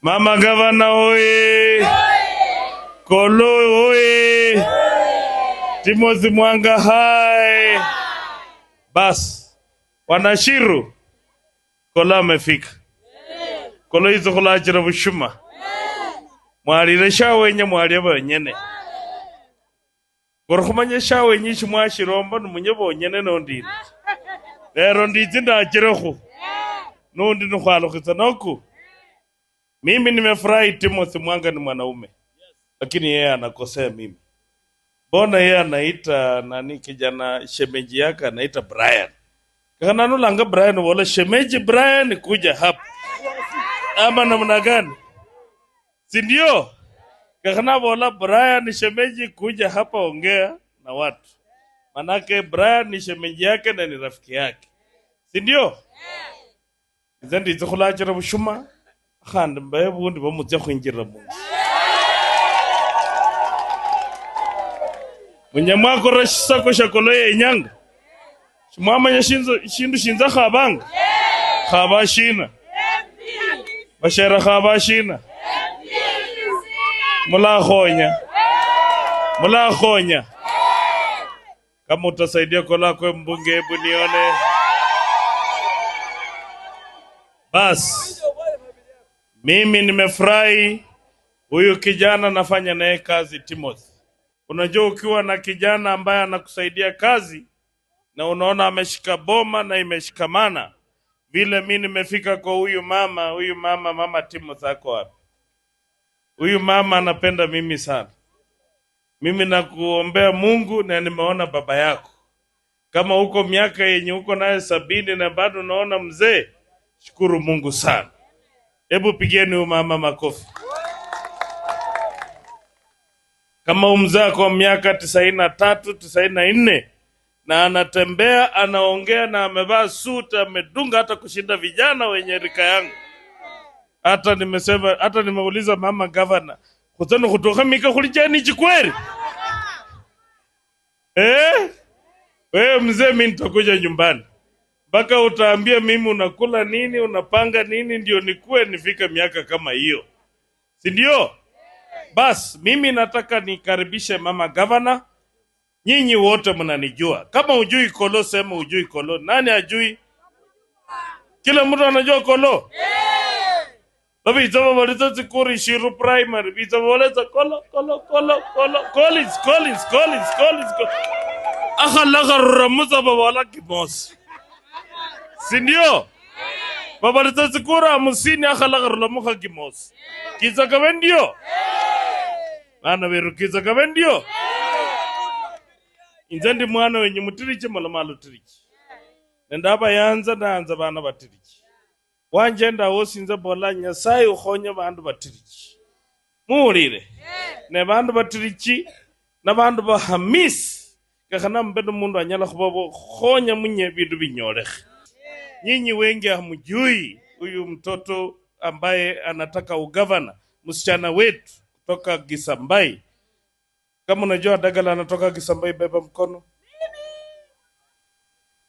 Mama gavana oye! Kolo oye! Timothy Mwanga hai! Bas, wanashiru Kolo amefika. Kolo izo khulachira bushuma. Mwalile shawenye mwalie bonyene. Kori khumanya shawenye ishi mwashiromba nimunye bonyene nondine. Lero nditsi ndachirekhu. Nundi nikhwalukhitsa noku. Mimi nimefurahi Timothy Mwanga ni mwanaume. Lakini yeye anakosea mimi. Mbona yeye anaita nani kijana shemeji yake anaita Brian. Kananulanga Brian wala shemeji Brian kuja hapa. Ama namna gani? Si ndio? Kakana bola Brian shemeji kuja hapa ongea na watu. Manake Brian ni shemeji yake na ni rafiki yake. Si ndio? Nze nditsa khulachira bushuma khandi mbaye bundi bamutsa khwinjira munzu. Munyamwakora shisako shakolo yenyanga. Shimwamanya shindu shinza khabanga. Khaba shina. Bashera khaba shina. Mulakhonya. Mulakhonya. Kama utasaidia Kolo kwa mbunge, hebu nione. Bas. Mimi nimefurahi huyu kijana nafanya naye kazi Timothy. Unajua ukiwa na kijana ambaye anakusaidia kazi na unaona ameshika boma na imeshikamana. Vile mimi nimefika kwa huyu mama, mama Timothy ako wapi? Huyu mama anapenda mimi sana. Mimi nakuombea Mungu na nimeona baba yako. Kama uko miaka yenye uko naye 70 na bado unaona mzee, shukuru Mungu sana. Hebu pigeni huyu mama makofi. Kama umzaa kwa miaka 93, 94 na anatembea, anaongea na amevaa suit, amedunga hata kushinda vijana wenye rika yangu. Hata nimesema, hata nimeuliza mama governor, kutano kutoka mika kulijani chikweri? Wewe mzee, mimi nitakuja nyumbani. Mpaka utaambia mimi unakula nini, unapanga nini ndio nikue nifike miaka kama hiyo. Si ndio? Bas, mimi nataka nikaribishe mama governor. Nyinyi wote mnanijua. Kama hujui Kolo, sema hujui Kolo. Nani hajui? Kila mtu anajua Kolo. Babi itama waliza zikuri Shiru Primary. Bitama waliza Kolo, Kolo, Kolo, Kolo. Collins, Collins, Collins, Collins, Collins. Akha laga ramuza baba wala kimosi. Si ndio? Baba waliza zikura 50 akha laga ramuza kimosi. Kiza kabe ndio? Bana beru kiza kabe ndio? Inzendi mwana wenye mutiriche malamalo tirichi. Nendaba yanza naanza bana batirichi. Wanjenda wosinza bola Nyasaye ukhonya bandu batirichi. Muulire. Ne bandu batirichi na bandu ba Hamis. Kakhana mbeno mundu anyala khubabo khonya munye bindu binyolekhe. Nyinyi wengi hamjui huyu mtoto ambaye anataka ugavana, msichana wetu kutoka Gisambai. Kama unajua Dagala anatoka Gisambai, beba mkono.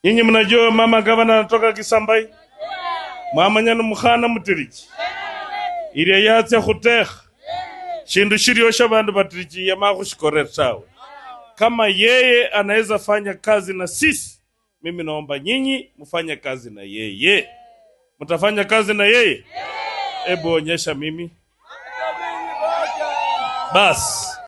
Nyinyi mnajua mama gavana anatoka Gisambai? Mama nyanu mkhana mutirichi. Ile yatse khutekha. Shindu shiriosha bandu batirichi ya makhushikore tawe. Kama yeye anaweza fanya kazi na sisi, mimi naomba nyinyi mfanye kazi na yeye. Mtafanya kazi na yeye? Hebu onyesha mimi. Bas.